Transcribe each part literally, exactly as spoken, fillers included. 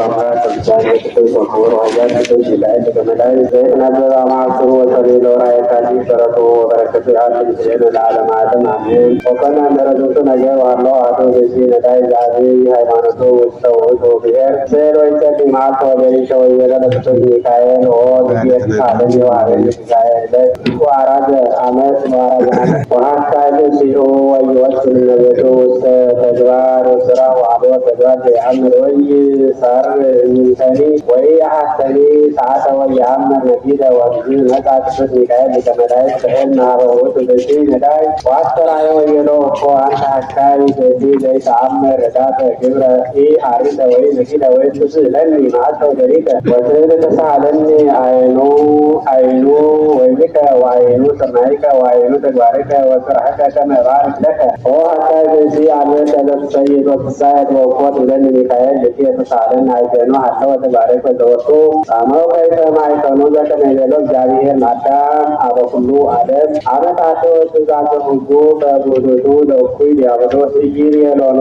አምላክ ቅዱሳን ቅዱስ ወክቡር ወኃያል ቅዱስ ይላል በመላይ ዘይት ነበረ አማስሩ ወሰኔ ለወርሃ የካቲት በረከቱ ወበረከቱ ያድርብን ለዓለመ ዓለም አሜን። ወኮነ እንደ ርቱዕ ነገር ዋለው አሐዱ ብእሲ ነዳይ ዘአቢ ሃይማኖቱ ውስተ ውእቱ ብሔር ስዕል ወይጸልይ መዓልተ ወሌሊተ ወይቤሎ ለቅዱስ ሚካኤል ኦ ንጉሥ አለም የዋህበኒ ዛኤ ዕለት ወአራዘ አመት ወአራዘ አመት ወሐካይ ሲኡ ወይወስን እምነ ቤቱ ውስተ ተግባር ወስራ ወአልቦ ተግባር ዘይአምር ወይሳር እምንተኒ ወኢአሐተኒ ሰዓተ ወኢአምር ነጊደ። ወእምዝ መጻ ቅዱስ ሚካኤል ሊቀ መላእክት በሕልም ሀበ ውእቱ ብእሲ ነዳይ ወአስተርአዮ ወይቤሎ እፎ አንተ ሐካይ ብእሲ ዘይተአምር ርዳተ ግብረ ኢሐሪተ ወኢነጊደ ወትስእለኒ መዓልተ ወሌሊተ ወትብል ተሳሃለኒ አይኑ አይኑ ወይልከ ወአይኑ ስርናይከ ወአይኑ ተግባርከ ወስራህከ ከመ እባርክ ለከ። ኦ ሐካይ ብእሲ አልበ ሰለት ሰይድ ወፍሳየት ወእፎ ትብለኒ ሚካኤል ብእሲ የተሳሃለኒ አይቴኑ ሀለ ወተግባርከ ዘወቱ ጻመው ከይፈ ማይፈኑ ዘከመ ይቤሎ እግዚአብሔር ለአዳም አበ ኩሉ ዓለም አመ ተአተወ ትእዛዘ ህጉ በብህሎቱ ለእኩይ ዲያብሎስ ኢይቤሎኑ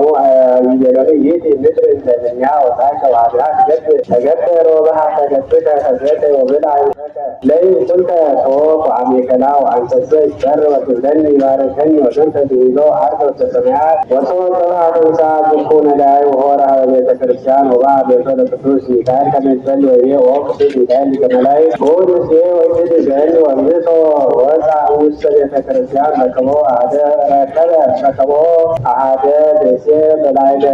ኢይቤሎኑ ይእቲ ምድር እንተ እምኔሃ ወጻእከ ወሀቢሃ ትገብእ ተገብእ ሮበሃ ተገብከ ተዘተ ወብልዐ ለይእኩልከ ሶፍ ወአሜከላ ወአንሰሰ ይትበረ ወትብለኒ ባርከኒ ወዘንተ ብሂሎ ዐርገ ውስተ ሰማያት ወሶበ ጸብሐ ተንሥአ ዝኩ ነዳይ ወሖረ ሀበ ቤተ ክርስቲያን ወበአ ቤቶ ለቅዱስ ሚካኤል ከመ ይትበል ወይቤ ኦ ቅዱስ ሚካኤል ሊቀ መላእክት ውእቱ ምስሌ ወይትድገን ወእምዝእቶ ወፃ ውስተ ቤተ ክርስቲያን ረከቦ አሐደ ረከበ ረከቦ አሐደ ብእሴ በላዕለ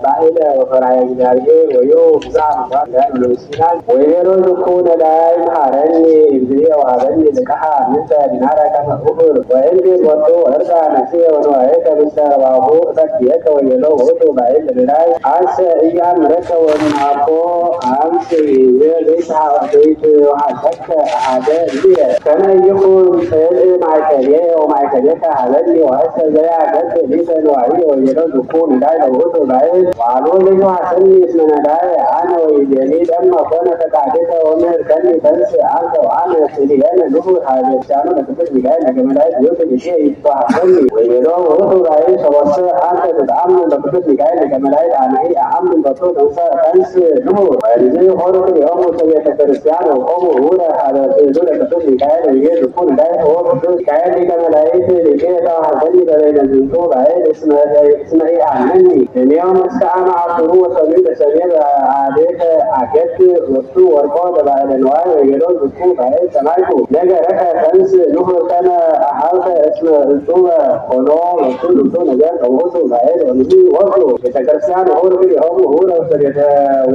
ባዕለ ወፈርሃ እግዚአብሔር ወዮ ብዝሃ ምግባር ዳን ወለምስኪናን ወይቤሎ ዝኩ ነዳይ መሐረኒ እግዚእ ወሀበኒ ልቃሐ ምንተ ዲናረ ከመ ኡፍር ወእንቢር ቦቱ እርዳ ነፍስየ ወንዋየከ ምስለ ረባሁ እፈድየከ ወይቤሎ ውእቱ ባዕል ለነዳይ አንሰ ኢየአምረከ ወእምአኮ አምጽእ ዘይትሃ ዘይትሃሰከ አሐደ እንዲየ ከመ ይኩን ጽልእ ማእከልየ ወማእከሌከ ሀበኒ ወእሰ ዘያገብእ ሊተ ንዋየ ወይቤሎ ዝኩ ነዳይ ለውእቱ ባዕል ወአልቦ ዘይትሃሰኒ እስመ ነዳየ አነ ወይቤሊ ለመ ኮነ ፈቃድከ ወምህርከኒ ተንስ አንተ ወአነ ክልኤነ ንሁር ሀበ ቤተክርስቲያኑ ለቅዱስ ሚካኤል ሊቀ መላእክት ውእቱ ብእሴ ይትሃሰኒ ወይቤሎ ውእቱ ባዕል ሰቦሰ አንተ ትትአምን በቅዱስ ሚካኤል ሊቀ መላእክት አነሂ እአምን በቱ ተንስ ተንስ ንሁር። ወእምዝ ሆሩ ክልኤሆሙ ውስተ ቤተ ክርስቲያን ወቆሙ ህቡረ ሀበ ስእሉ ለቅዱስ ሚካኤል ወይቤ ዝኩ ነዳይ ኦ ቅዱስ ሚካኤል ሊቀ መላእክት ሊተ ተሃሰኒ በበይነ ዝንቱ ባዕል እስመ እስመ ኢአምነኒ እምዮም እስከ አመ አስሩ ወሰኑይ በሰሜ በአዴከ አገድ ወሱ ወርቆ ለባዕለ ነዋይ ወይቤሎ ዝኩ ባዕል ሰማይኩ ነገረከ ተንስ ንሁር ከመ አሃውከ እስመ እጹበ ኮኖ ወኩሉ ነገር ከውእቱ ባዕል ወምዝ ወርቁ ቤተክርስቲያን ወሁር ክልኤሆሙ ህቡረ ውስተ ቤተ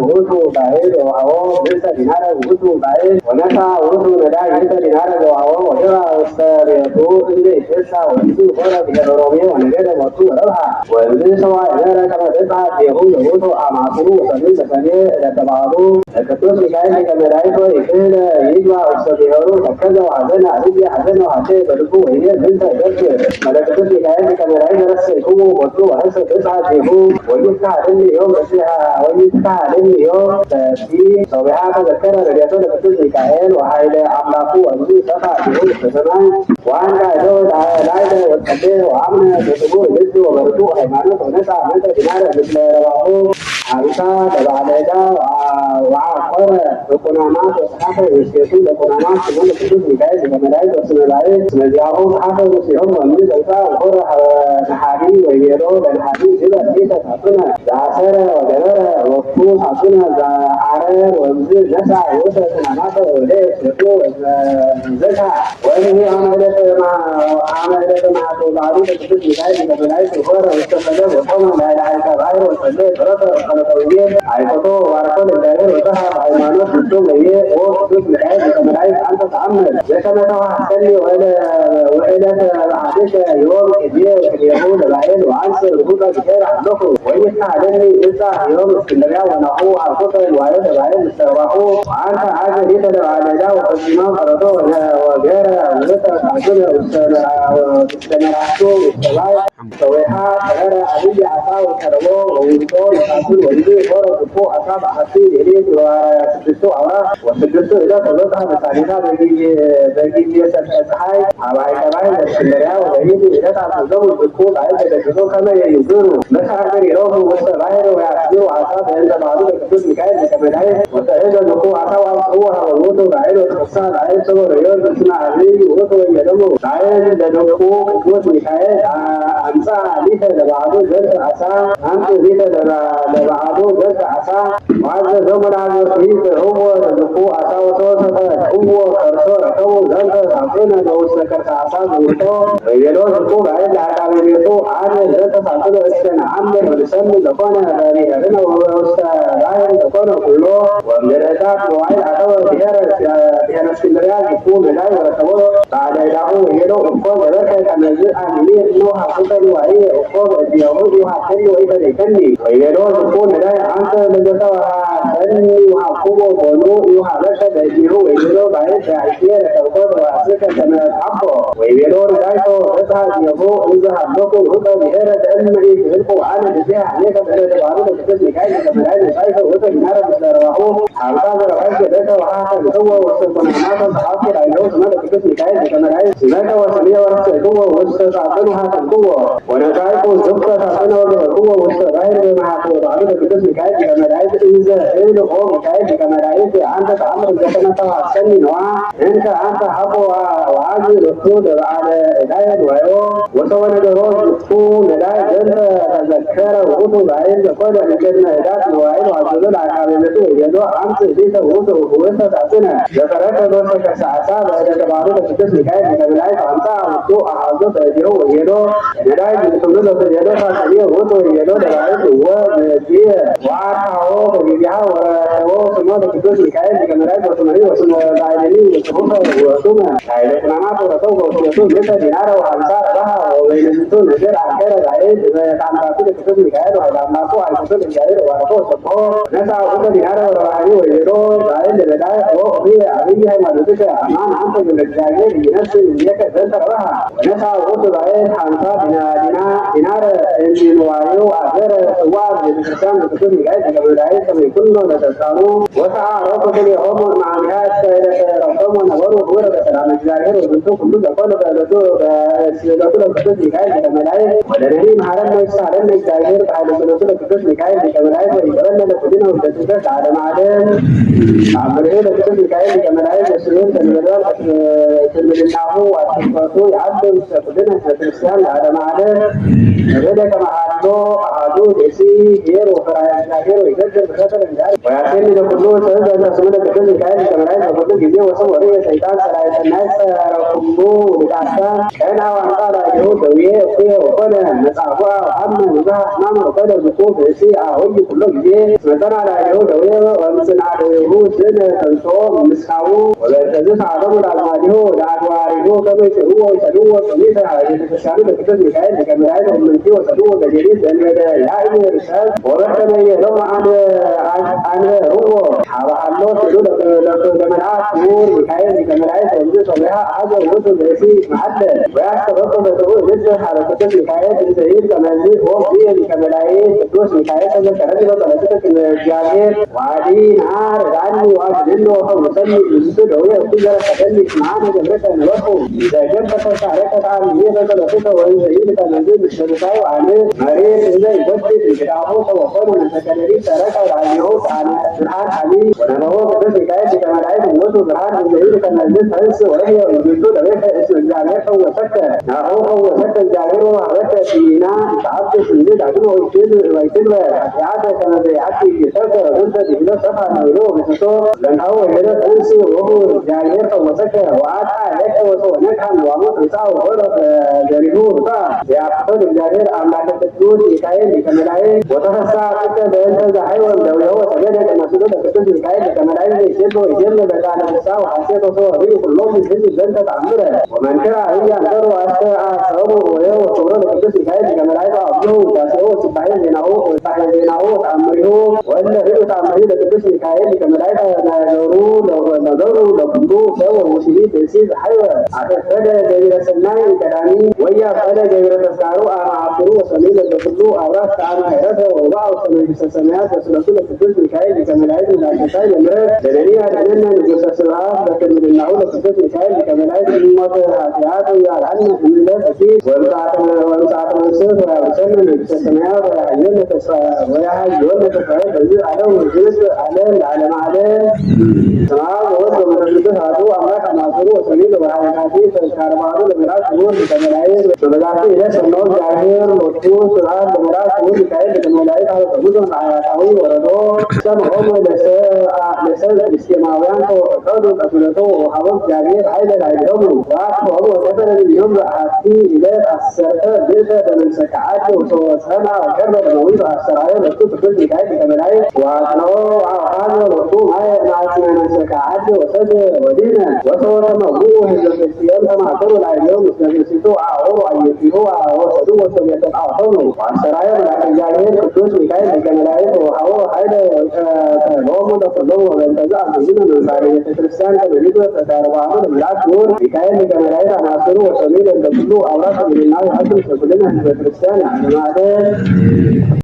ውእቱ ባዕል ወወሀቦ ምንተ ዲናረ ውእቱ ባዕል ወነሳ ውእቱ ነዳይ ምንተ ዲናረ ዘወሀቦ ወገባ ውስተ ቤቱ እንዘ ይትፌሳ ወእምዝ ሆረ ብሔረ ሮሜ ወነገደ ሞቱ ወረብሃ። ወእምዝ ሰዋ ይነረ ከመ ተጻ ዴሁ ለውእቱ አማስሩ ወሰኑይ በሰኔ ዕለተ በዓሉ ለቅዱስ ሚካኤል ሊቀ መላእክት ሆይ ክህለ ይግባ ውስተ ብሔሩ ተከዘ ወሐዘነ አብየ ሐዘነ ወሐሴ በልቡ ወይቤ ምንተ እገብር መለቅዱስ ሚካኤል ሊቀ መላእክት ረሰይኩሙ ቦቱ ወሐሰ ተጻ ዴሁ ወይትካህለኒ ዮም እጽሐ ወይትካህለኒ ዮም በቲ ሶቢሃ ተዘከረ ረድኤቶ ለቅዱስ ሚካኤል ወኃይለ አምላኩ ወእምዝ ሰፋ ዴሁ ውስተ ሰማይ ወአንቃ እደው ላዕለ ወጸሌ ወአምነ በጽቡዕ ልብ ወበርቱዕ ሃይማኖት ወነሳ ምንተ ዲናረ ምስለ ረባሁ አብሳ ለባዕለ ዕዳ ወአቆረ በቁናማት ወጸሐፈ ውስቴቱ ለቁናማት ስሙ ለቅዱስ ሚካኤል ሊቀ መላእክት ወስመ ባዕል እስመ ዚአሁ ጸሐፈ ምስሌሆሙ ወእምዝ ተንሳ ወሖረ ሀበ ነሐቢ ወይቤሎ ለነሐቢ ግበር ሊተ ሳጹነ ዘአሰረ ወገበረ ወኩ ሳጹነ ዘአረር ወእምዝ ነሳ ውእተ ቁናማተ ወደ ወስቴቱ ዘካ ወእምዝ አመ ዕለተ ማ-፣ አመ ዕለተ መዓልተ በዓሉ ለቅዱስ ሚካኤል ሊቀ መላእክት ወኮረ ውስተ ፈለግ ወጾመ ላዕለ ሐይቀ ባሕር ወጸልየ ጸሎተ ወጸሎተ ወንጌል አይኮቶ ወባረኮ ለእግዚአብሔር ወጸሐ በሃይማኖት ፍጹም ወይቤ ኦ ቅዱስ ሚካኤል ሊቀ መላእክት አንተ ተአምር ዘከመ ተወሀሰኒ ወእለ-፣ ወእለተ በዓልከ ዮም ቅድሜ ወቅድሜሁ ለባዕል ወአንሰ ርሁቀ ብሔር አለኩ ወይትካህለኒ እጻ ዮም እስክንድርያ ወናሁ አልኩከ ንዋየ ለባዕል ምስለ ረባሁ ወአንተ አዘ ሊተ ለባዕለ ዕዳ ወፈጺመ ቀረቶ ወነ-፣ ወገረ ውእተ ሳጹነ ውስተ መራ-፣ ውስተ መራቱ ውስተ ባይ ሰዌሃ ተረረ አብይ አሳ ወተረቦ ወውልዶ ለታኩል ወልዱ ሆረ ዝኩ አሳ በሐሲ ሌሊት ወስድስቱ አውራ ወስድስቱ እለት ወበጽሐ በሳሊሳ በጊዜ፣ በጊዜ ሰብሐ ጸሐይ አባይ ጠባይ ለእስክንድርያ ወበይድ እለት አዘዘው ዝኩ ባይ ተደግሶ ከመ ይንዝሩ መሳፍር ይረፉ ውስተ ባሕር ወያስግሩ አሳ በእንተ ባሕሩ ቅዱስ ሚካኤል ሊቀ መላእክት ወሰዕደ ዝኩ አሳ ወአምጽእዎ ሀበ ውእቱ ባሕር ወተፈስሐ ባሕር ሰቦ ርዮት እስመ አብይ ውእቱ ወየደሙ ባሕር ለዝኩ ቅዱስ ሚካኤል አምጽአ ሊተ ለባዕዱ ዘንተ አሳ አምጽእ ሊተ ለባ-፣ ለባዕዱ ዘንተ አሳ ወአዘዘሙ ለአዘዝቱ ይጽዕዎ ለዝኩ አሳ ወተወሰፈ እዎ ከርሶ ረከቡ ዘንተ ሳጥነ ለውስተ ከርሰ አሳ ዝውጦ ወይቤሎ ዝኩ ባሕር ለአቃቤ ቤቱ አነ ዘንተ ሳጥነ እስከ ነአምር ወንሰምዕ ዘኮነ በብሔርነ ወውስተ ባሕር ዘኮነ ኩሎ። ወእምድረ እሳት መዋዕል አተወ ብሔረ፣ ብሔረ እስክንድርያ ዝኩ ነዳይ ወረከቦ ባዕለ እዳሁ ወይቤሎ እኮ ገበርከ ከመዝ አሚኒ እኖ ሀኩከ ንዋየ እኮ በእዴሁ ኢውሃብከኒ ወኢፈደይከኒ። ወይቤሎ ዝኩ ነዳይ አንተ ለዘተወሃብከኒ ውሃብኩሞ ቦኑ ኢውሃበከ በእዴሁ ወይቤሎ ባሕር በአይቴ ረከብኮ ዘዋስከ ከመ እጽሐፎ። ወይቤሎ ነዳይቶ በጽሐ እዴሁ እንዘ ሀሎኩ ውእቱ ብሔረ ዘእመ ኢትህልቁ አነ ብዜሃ አኔከ በእለተ ባሉ ለቅዱስ ሚካኤል ሊቀ መላእክት ነሳይከ ውእቱ ዲናረ ምስለ ረባሁ ሀምሳ ዘረባይከ ለከ ወሀተ ልክዎ ውስተ ቁናማተ ጸሐፍኩ ላዕሌሁ ስመ ለቅዱስ ሚካኤል ሊቀ መላእክት ስመከ ወስምየ ወረሰይክዎ ውስተ ሳጥን ወሀተምክዎ። ወነሳይኩ ዝኩ ሳጥነ ወገበርክዎ ውስተ ባሕር በመሃከለ ባሉ ለቅዱስ ሚካኤል ሊቀ መላእክት እንዘ እብል ኦ ሚካኤል ሊቀ መላእክት አንተ ተአምር ዘከመ ተዋሃብከኒ ነዋ። እንከ አንተ ሀቦ ወአግዕ ሎቱ ለበዓለ እዳየ ንዋዮ ወሰወ ነገሮ ዝኩ ነዳይ ዘንተ ተዘከረ ውእቱ ባሕር ዘኮነ እምቅድመ እዳት መዋዕል ወአዘዞ ለአቃቤ ቤቱ ወይቤሎ አምጽእ ሊተ ውእቱ ውእተ ሳጥነ ዘተረከ ሎተ ከርሰ አሳ በእደ ተባሉ ለቅዱስ ሚካኤል ሊቀ መላእክት አምጽአ ውእቱ አሃዞ በእዴሁ ወይቤሎ ነዳይ ዝኩ ሎተ ቤሎ ሳጥንየ ውእቱ ወይቤሎ ለባሕር እወ ብእዴየ ወአርሃዎ በጊዜሃ ወረከቦ ስሞ ለቅዱስ ሚካኤል ሊቀ መላእክት ወስመኒ ወስመ ባሕርኒ ጽሑፈ ወስመ ላዕለ ቁናማት ወረከቦ በውስቴቱ ምእተ ዲናር ወሀምሳ ረባሃ። ወበይነ ዝንቱ ነገር አንከረ ባሕር በታምራቱ ለቅዱስ ሚካኤል ወኃይለ አምላኩ አይኩቱ ለእግዚአብሔር ወባረኮ ወሰብሖ ነሳ ውእተ ዲናረ ወረባሃኒ ወይቤሎ ባሕር ለበዳይ ኦ ኆየ አብይ ሃይማኖትከ አማን አንተ ገብረ እግዚአብሔር ኢይነስእ እምኔከ ዘንተ ረባሃ። ወነሳ ውእቱ ባሕር ሐምሳ ዲና-፣ ዲና-፣ ዲናረ እምንዋዩ አገረ ጽዋ ቤተክርስቲያን ለቅዱስ ሚካኤል ሊቀ መላእክት ከመ ይኩኖ ለስልጣኑ። ወሰዐሮቱ ክልኤሆሙ እምአሚሃ እስከ ዕለተ ዕረፍቶሙ ወነበሩ ህቡረ በሰላመ እግዚአብሔር። ወዝንቱ ኩሉ ዘኮነ በዕለቱ በስእለቱ ለቅዱስ ሚካኤል ሊቀ መላእክት። ወለነኒ መሐረነ ወይሳለነ እግዚአብሔር በኃይለ ጸሎቱ ለቅዱስ ሚካኤል ሊቀ መላእክት ወይቀበልነ ለኩልነ ውስተ ጽድቀ ለዓለመ ዓለም። ተአምሪሁ ለቅዱስ ሚካኤል ሊቀ መላእክት ወስዕል ተንበልባል ትልምልናሁ ወአስፈቱ የአብደ ምስለ ኩልነ ህዝበ ክርስቲያን ለዓለመ ዓለም። ወበደ ከመ ሀሎ አሐዱ ብእሲ ኄር ወፈራያ እግዚአብሔር ወይገብር ምሕረተ ለእግዚአብሔር ወያሴኒ ለኩሉ ሕዝብ በእንተ ስሙ ለቅዱስ ሚካኤል ሊቀ መላእክት በኩሉ ጊዜ ወስም ወርየ ሰይጣን ጸላኤ ሰናይ ጸረ ኩሉ ውሉዳተ። ከነ ወአምጻ ላዕሌሁ ደዌ እኩየ ወኮነ መጻጉዐ ወሐመ ብዙሐ ሕማም ወኮነ ዝኩ ብእሲ አሁይ ኩሎ ጊዜ። እስመ ጸንዐ ላዕሌሁ ደዌ ወእምጽንዓቴሁ ዝነ ተንሥኦ ምስካቡ። ወበእንተዝ ሰአሎሙ ለአዝማዲሁ ወለአድባሪሁ ከመ ይጽእዎ ወይጸልዎ ጸሎተ ሀበ ቤተ ክርስቲያኑ ለቅዱስ ሚካኤል ሊቀ መላእክት ወእምንቲ ወጸልዎ በሌሊት ዘእንበለ ያእምር ሰብ ወበከመ ይቤሎሙ አንበ-፣ አንበርዎ ሀበ ሀሎ ስእሉ ለመልአክ ክቡር ሚካኤል ሊቀ መላእክት ወእምዝ ሶበያ አሐዘ ውእቱ ብእሲ መሐለ ወያስተበቁ በጥዑይ ልብ ሀበ ቅዱስ ሚካኤል እንዘ ይብል ከመዝ ኦ እግዚእ ሊቀ መላእክት ቅዱስ ሚካኤል ተዘከረኒ በጸሎትከ ቅድመ እግዚአብሔር ወአዲ ነአ ርድአኒ ወአድኅነኒ ወፈውሰኒ እምዝንቱ ደዌ እኩይ ዘረከበኒ እስመ አነ ገብርከ ነበርኩ። እንዘ ገብርከ ተሳረከ ተአምኔ በጸሎትከ ወእንዘ ይብል ከመዝ ምስለ ብጻዩ አነ መሬት እንዘ ይጎድል እንግዳሁ ሰው ወኮነ መሰከለሊ ሰረቀ ራእየሁ ብርሃን አሊ ወነበቦ ቅዱስ ሚካኤል ሊቀ መላእክት ውእቱ ብርሃን እንዘ ይብል ከመዝ ተንሥእ ወእሕየ እምዝንቱ ደዌከ እስመ እግዚአብሔር ፈወሰከ። ናሁ ፈወሰከ እግዚአብሔር ወወሀበከ ጢና ኢተአብስ እንዝል አድኖ ወይትል ወይትልበ ኃጢአተ ከመ ዘየአቢ ጌሰከ ዘንተ ዲህሎ ሰፋ ናይሎ ወገሰጾ ለንታሁ ወይቤሎ ተንሥእ ወሁ እግዚአብሔር ፈወሰከ ወአጣ ለከ ወሰወነካ እምለዋሙ ተንሥአ ወሆረ በገሪሁ ርፋ። ያፍቶ ለእግዚአብሔር አምላከ ቅዱስ ሚካኤል ሊቀ መላእክት ወተፈሳ ጥቀ በእንተ ዘሐይወ እምደዌሁ ወሰገደ ከመ ስእሉ ለቅዱስ ሚካኤል ሊቀ መላእክት ܣܒܒ ܝܕܥ ܠܗ ܒܩܠܐ ܕܣܐ ܘܚܣܝܬܐ ܕܣܘܪܝ ܘܟܠܗ ܡܢܕܝ ܗܝܓܗ ܙܢܬܐ ܕܥܡܪܗ. ܘܡܢ ܟܪܐ ܗܝܓܗ ܐܢ ܕܪܘ ܐܫܬܐ ܐܗܐ ܣܒܒ ܘܝܗܒ ܨܘܪܐ ܠܩܕܘܣ ܡܝܟܐܝܠ ܓܡܠܝܐ ܒܥܒܕܘ ܘܕܣܝ ܗܘ ܣܦܗܝ ܙܝܢܗ ܘܣܦܗܝ ܙܝܢܗ ܕܥܡܪܗ ܘܐܠܗ ܗܝܓܗ ܕܥܡܪܗ ܠܩܕܘܣ ܡܝܟܐܝܠ ܓܡܠܝܐ ܠܕܪܘ ܠ-، ܠܕܪܘ ܠܟܠܗ ܣܒܒ ܘܫܢܝ ܕܣܝ ܗܝܘܐ ܐܬܐ ܦܠܓܐ ܓܒܝܪܐ ܣܢܝ ܟܠܢܝ ܘܝܐ ܦܠܓܐ ܓܒܝܪܐ ܕܣܪܘ ܐܢܐ ܥܦܘܪܘ ܘܣܡܝܠܐ ܕܟܠܗ ܐܒܪܚ ܬܐ ܐܢܐ ܗܝܪܬܐ ܘܒܥܘ ܣܢܝ ܒܣܣܡܝܬ ܘܣܠܘܬܘ ܠܩܕܘܣ ܡܝܟܐܝܠ ܓܡܠܝܐ ܡܠܐܟܬܝܗܝ ܐܡܪܗ ܕܐܢܝ ܐܢܐ ܢܘܓܘܣܐ ܣܘܥܬ ܒܬ ܡܠܢܗ ܠܩܕܘܣ ܡܝܟܐܝܠ ܓܡܠܝܐ ܡܢ ܡܘܬܐ ܗܕܝܐ ܘܝܐ ܠܐܢܐ ܗܡܠܬ ܐܟܝܕ ܘܐܢ ܣܥܬ، ܘܐܢ ܣܥܬ ܡܢܣܬ ܘܝܐ ܒܣܡܝ ܒܣܣܡܝܬ ܘܝܐ ܗܝܘܢܬܐ ܣ-، ܘܝܐ ܗܝܘܢܬܐ ܣܘܥܬ ܒܙܝ ܐܠܗ ܘܙܝܬ ܐܠܗ ܠܥܠܡ ܥܠܡ. ܣܡܐ ܘܐܪܙܐ ܘܡܕܪܫ ܒܗܕܘ ܐܡܪܚ ܡܣܘܪܘ ܘܣܡܝܠܐ ܘܗܝ ܗܕܝ ܬܟܪܒܢܐ ܠܡܪܐ ܣܘܪ ܓܡܠܝܐ ܫܘܠܐ ܕܐܬܝ ܠܗ ܣܢܘ ܓܗܐ ܠܘܬܘ ܣܘܥܬ ܠܡܪܐ ܣܘܪ ܡܝܟܐܝܠ ܓܡܠܝܐ ܗܘ ܬܡܘܙܘܢ ܥܝܐ ܬܘܝ ܘܪܕܘ ܣܡܐ ܗܘ ܠܣ-، ܐ، ܠܣ ܟܣܝܡܘܝܢ ܬܘ ܩܕܘ ܩܕܘܠܬܘ ܘܗܘ ܓܗܐ ܗܝܠܐ ܠܗ ܝܘܡ ܘܐܚܢܢ ܗܘ ܣܦܪ ܝܘܡ ܐܬܝ ܝܠܗ ܐܣܪܬܐ ܒܝܬܐ ܒܡܢܣܐ ܟܥܕ ܘܬܘ ܣܢܐ ܘܟܪܒܐ ܕܡܘܝܬܐ ܐܣܪܝܐ ܘܬܘ ܬܘܦܠ ܡܝܟܐܝܠ ܓܡܠܝܐ ܘܐܚܢܢ ܗܘ ܐܚܢܢ ܘܬܘ ܡܝܐ ܡܣܢܐ ܡܢܣܐ ܟܥܕ ܘܣܕܐ ܘܕܝܢܐ ܘܬܘ ܬܡܐ ܘܗܝ ܙܘܬܐ ܣܝܡ ܬܡܐ ܬܘܪܘ ܠܗ ܝܘܡ ܣܢܐ ܣܬܘ ܐܗܘ ܐܝܬܝܗܘ ܐܗܘ ܣܕܘ ܘܬܘ ܝܬܐ ܐܗܘ ܬܘ ܘܐܣܪܝܐ ܡܠܐܟܐ ܓܒܪܝܠ ܩܕܘܣ ܡܝܟܐܝܠ ܓܡܠܝܐ ܘܗܘ ܗܝܠܐ، ܐܗ، ܠܘܡܘܢ ܕܟܠܘܢ ܘܒܢܬܐ ܙܐ ܡܢ ܙܐ ܡܢ ܙܐ ܡܢ ܙܐ ܟܪܣܛܝܢ ܟܐ ܡܢܝܕܘ ܬܟܪܒܢܐ ܠܡܪܐ ܣܘܪ ܡܝܟܐܝܠ ܓܡܠܝܐ ܡܣܘܪܘ ܘܣܡܝܠܐ ܘܟܠܗ ܐܒܪܚ ܡܢ ܢܝ ܐܬܘ ܟܠܢ ܗܝܘܐ ܟܪܣܛܝܢ ܥܠܡܐ ܕ